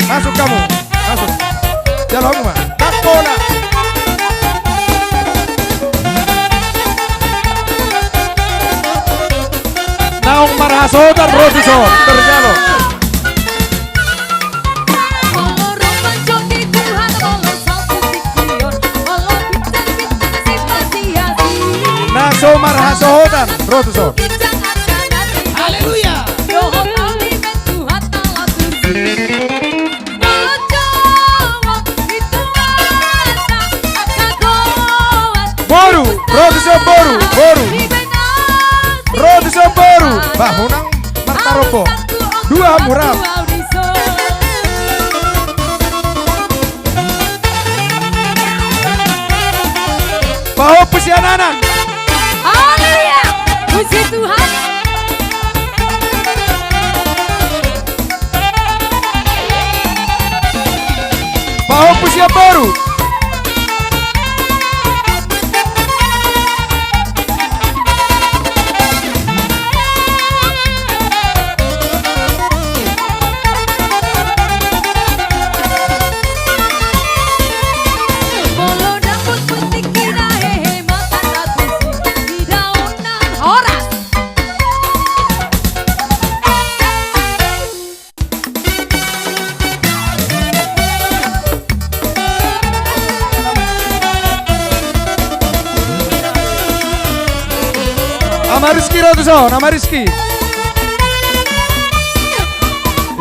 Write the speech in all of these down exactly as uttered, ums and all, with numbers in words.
Masuk hamu. Masuk. Jalo hamu ma. Dakkola. Naung marhasohotan ro tu son. Terjalo. Na so marhasohotan ro tu son. Haleluya. Boru, ro tu son boru, boru. Ro tu son boru. Bah, unang martarombo. Dua hamu rap. Pahompu sian anak. Haleluya. Puji Tuhan. Pahompu sian boru. Ama Rizky ro tu son, Ama Rizky.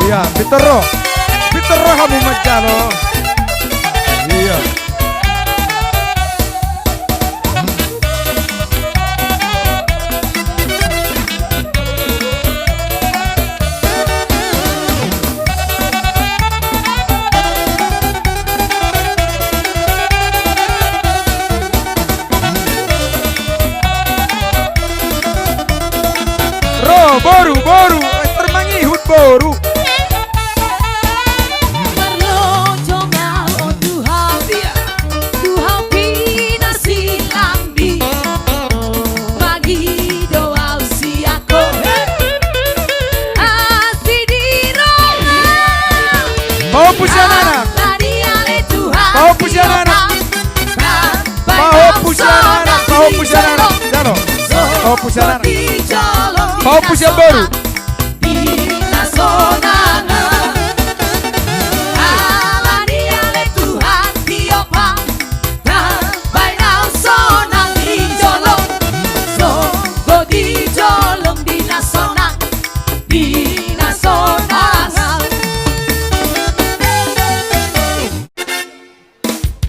Ia, pintor ro. Pintor ro hamu manjalo. Ia. Ro, boru, boru, eh, termangihut boru. Parlojong au on Tuhan, Tuhan pinarsilami. Mangido au sian Ho. Asi di roha. Pahompu sian anak. Pahompu sian anak. Pahompu sian anak. Jalo. Pahompu sian anak. Pahompu sian boru. Di na sonang. Ala ni ale Tuhan tiopa. Baen au sonang di jolom. Sogo di jolom di na sonang. Di na sonang.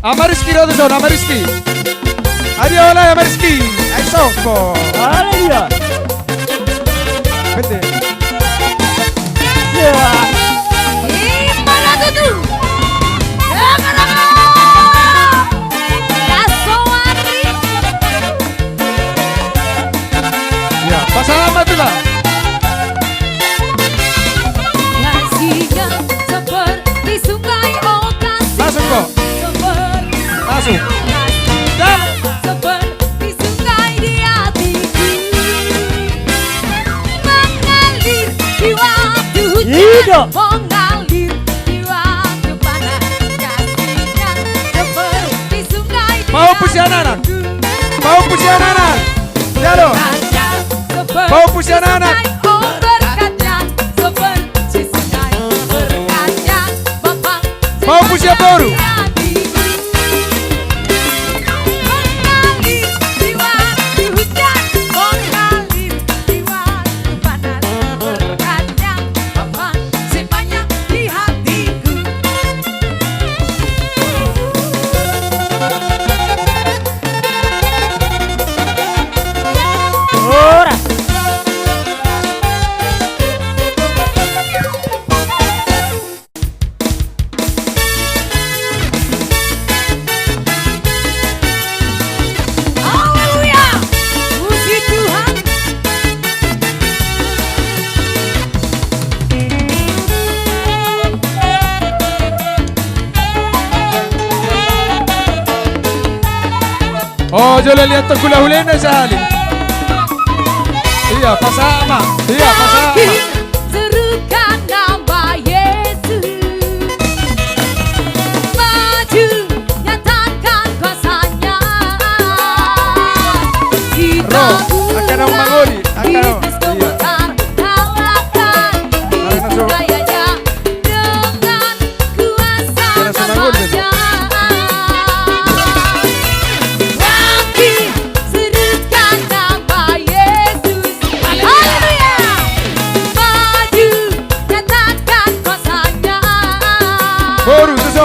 Ama Rizky ro tu son, Ama Rizky. Adia, hola Ama Rizky. Ai songko. Haleluya. Bete. Ia. Ima na tutu. Ia, marama. Laso ari. Ia, pasahat ma tulang. Kasihnya seperti sungai, oh kasihnya. Masuk, Bo. Seperti sungai. Masuk. Dah. Seperti sungai di hatiku. Mengalir di waktu hujan. Iya. Mengalir di waktu panas. Kasihnya seperti sungai di hatiku. Pahompu sian anak. Pahompu sian anak. Jalo. Pahompu sian anak. Pahompu sian boru. Haleluya. Puji Tuhan. Oh, jolo liat tu hulahulana sahali. Ia, pasahat ma. Ia, pasahat ma. Serukan nama Yesus.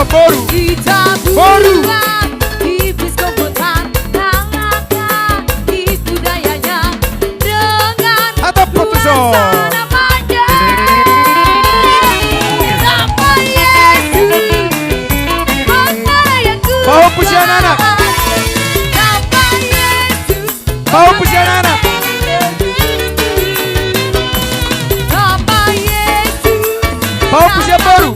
Boru. Boru. Pahompu sian anak. Pahompu sian anak. Pahompu sian boru.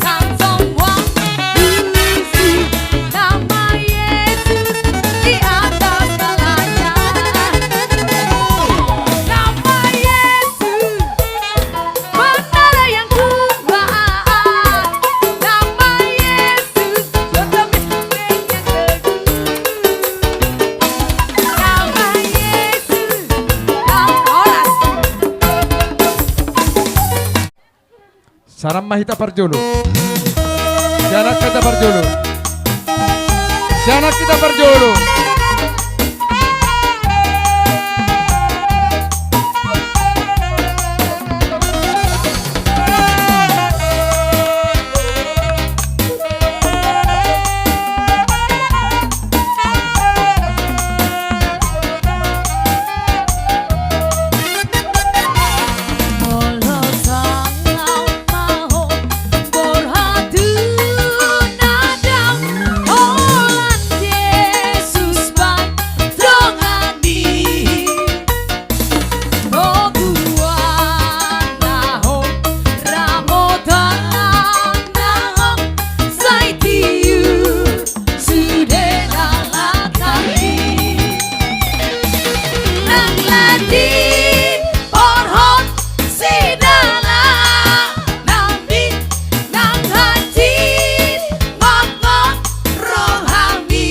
Saram ma hita parjolo. Sian angka hita parjolo. Sian angka hita parjolo.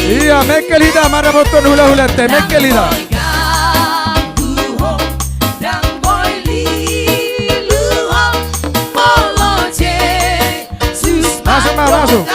Ia, mengkel hita maramothon hulahulanta, mengkel hita. Masuk ma, masuk.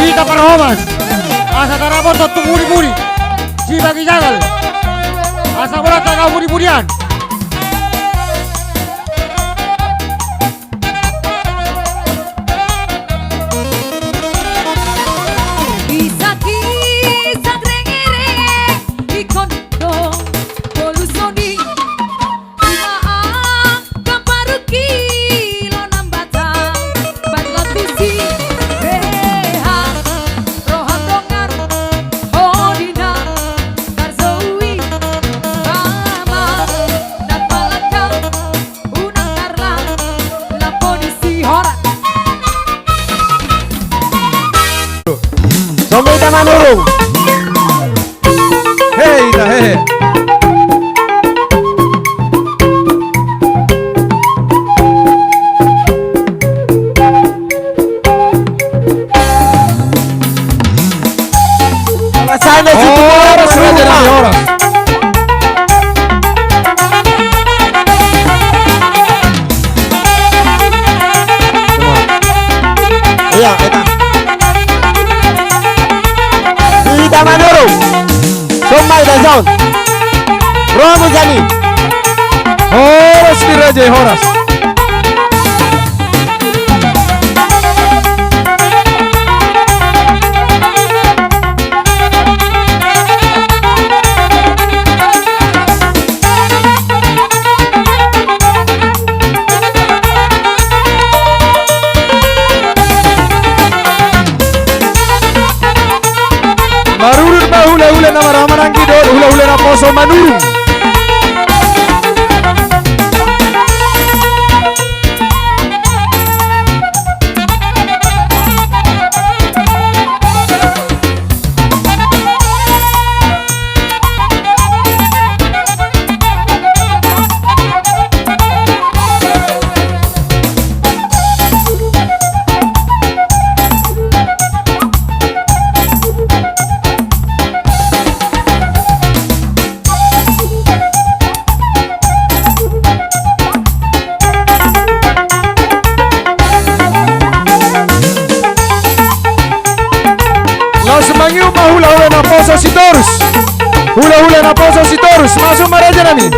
Hita parhomas, asa tarapot tontu muri-muri, sibagi jagal, asa bolas taga muri-murian. Kisah-kisah rengere, ingkon do polusoni. Ima angka parungkilon na mbaca, bat lan tusi, beha, roha dongan, hodi na tarzoui, ama, dan palangka, unang tarla, lapo di si horas. Songon i da Manurung. Hehe, ita hehe. Horas, raja nami, horas. Ia, eta. Ita Manurung. Songon i da, sound. Ro hamu sian i. Horas ni raja i, horas. Marurut ma hulahula na marhahamaranggi dohot hulahula naposo Manurung. Laos mangido ma hulahula naposo Sitorus. Hulahula naposo Sitorus, masuk ma raja nami.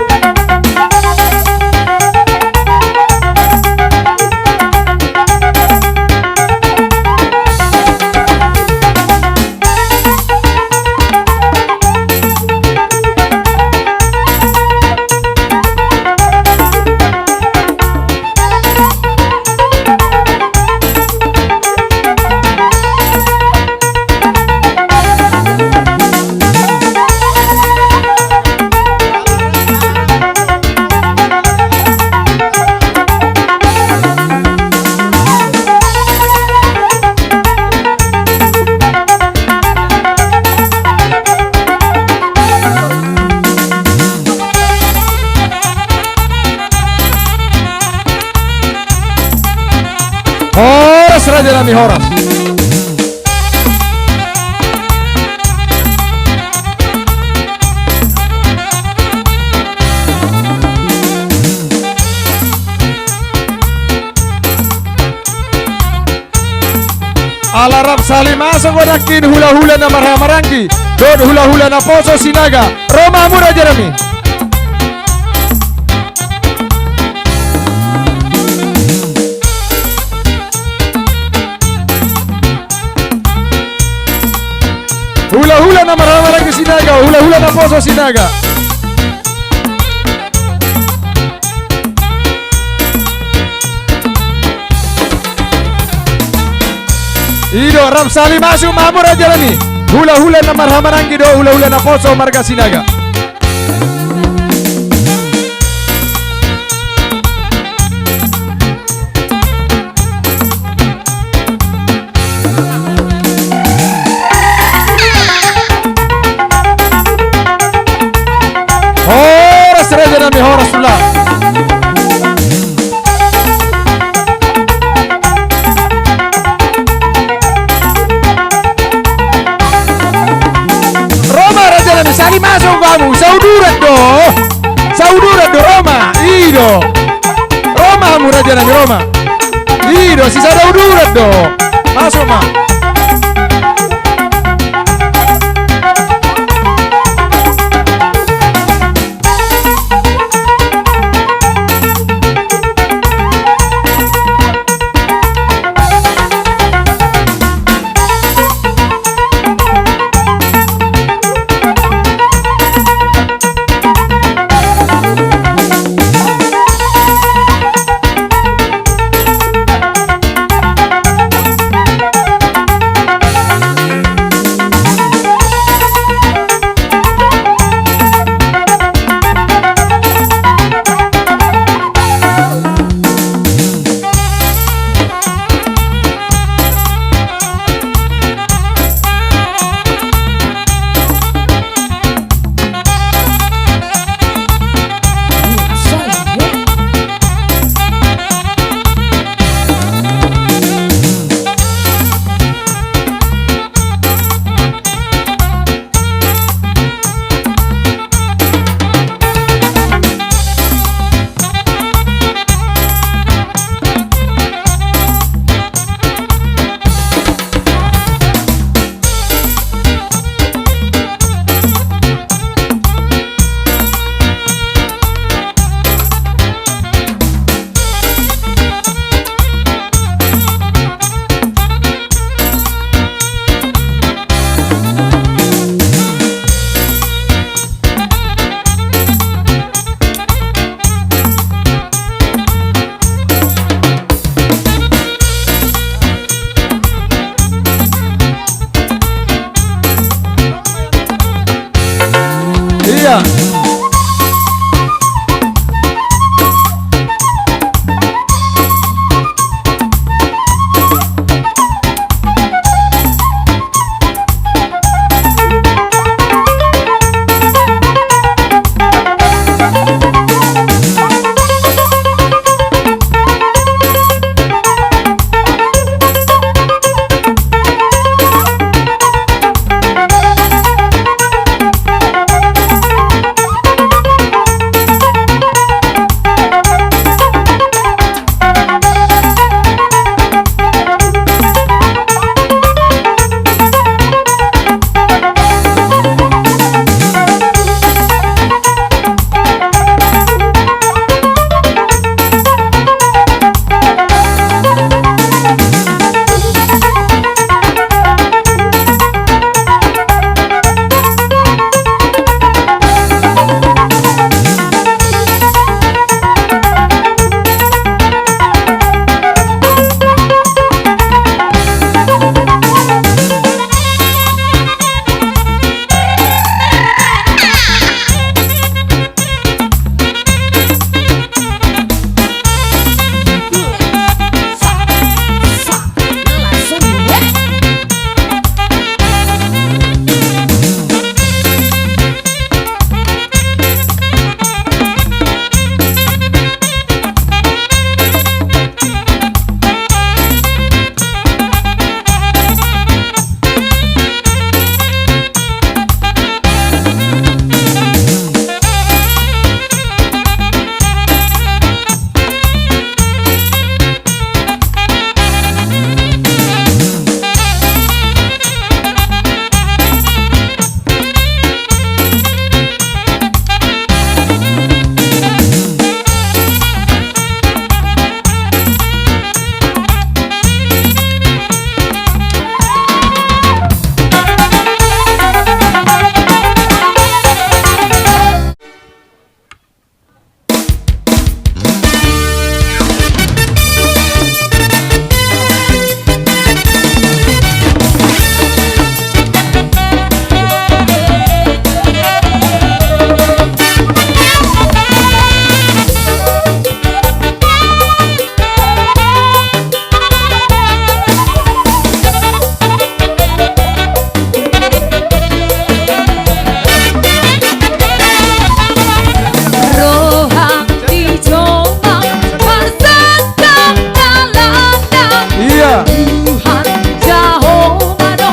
Horas raja nami, horas. Ala rap sahali masuk godang ni hulahula na marhahamaranggi dohot hulahula naposo Sinaga. Ro ma hamu raja nami. Hulahula na marhahamaranggi Sinaga, hulahula naposo Sinaga. I do, rap sahali masuk ma hamu raja nami. Hulahula na marhahamaranggi dohot hulahula naposo marga Sinaga. Horas raja nami, horas tulang. Ro ma raja nami, sahali masuk hamu, sauduran do. Sauduran do, ro ma. I do. Ro ma hamu raja nami, ro ma. I do, sisada uduran do. Masuk ma.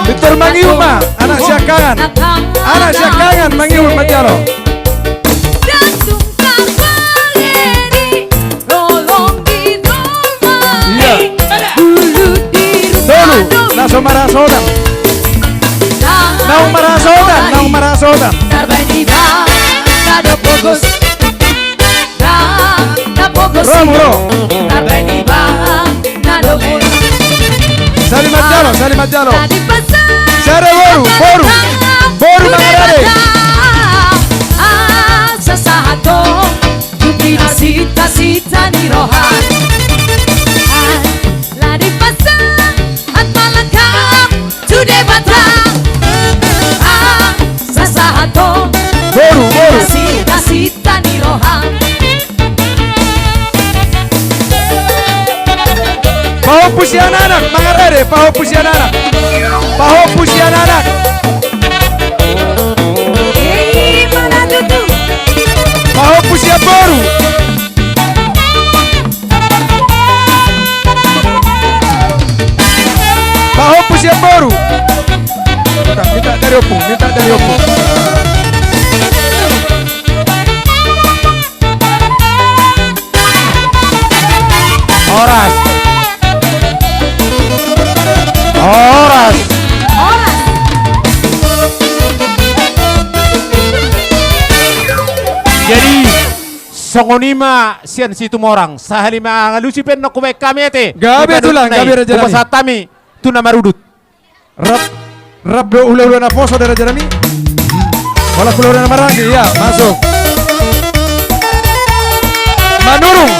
Victor, mangihut ma, anak siangkangan. Anak siangkangan mangihut ma jolo. Ia. Tolu, na so marhasohotan. Naung marhasohotan, naung marhasohotan. Ro, ro. Salimat jalo, salimat jalo. Sada boru, boru. Boru mangarade. Sasahaton tu di na sita-sita ni roha. Ala dipasahat ma langkam tu Debata. Sasahaton boru, boru. Sita-sita ni roha. Pahompu sian anak, mangarade, pahompu sian anak. Pahompu sian anak. Pahompu sian boru. Pahompu sian boru. Minta, minta dari ompu, minta dari ompu. Horas. Horas. Horas. Jadi, songon i ma sian Situmorang. Sahali mangalusi pe nunga hubaen hami ate. Gabe tulang, gabe raja nami. Hupasahat hami tu na marudut. Rap, rap do hulahula naposo da raja nami. Holan hulahula na maranggi, ia, masuk. Manurung.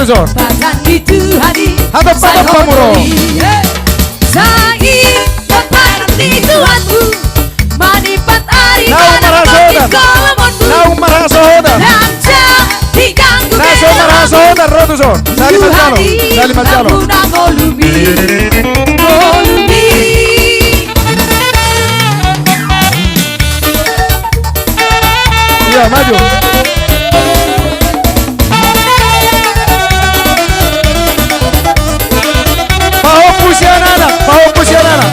Padan ni Tuhan i. Hatop, hatop, sai pamuron. Sai padan ni Tuhanku. Manipat ari. Naung marhasohotan. Naung marhasohotan. Naung marhasohotan, ro tu son. Sali manjalo. Sali manjalo. Iya, maju. Pahompu sian anak, pahompu sian anak.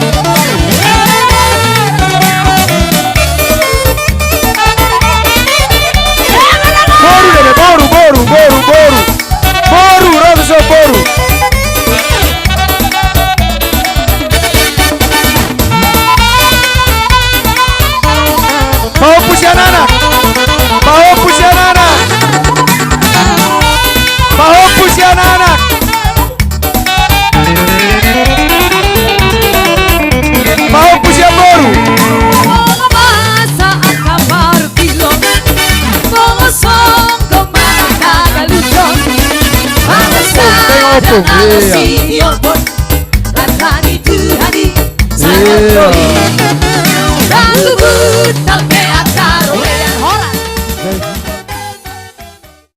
Boru, dede, boru, boru, boru, boru. Boru, ro tu son, boru. Pahompu sian anak. Pahompu sian anak. Pahompu sian anak. Pahompu sian boru. Tengok opung. Iya.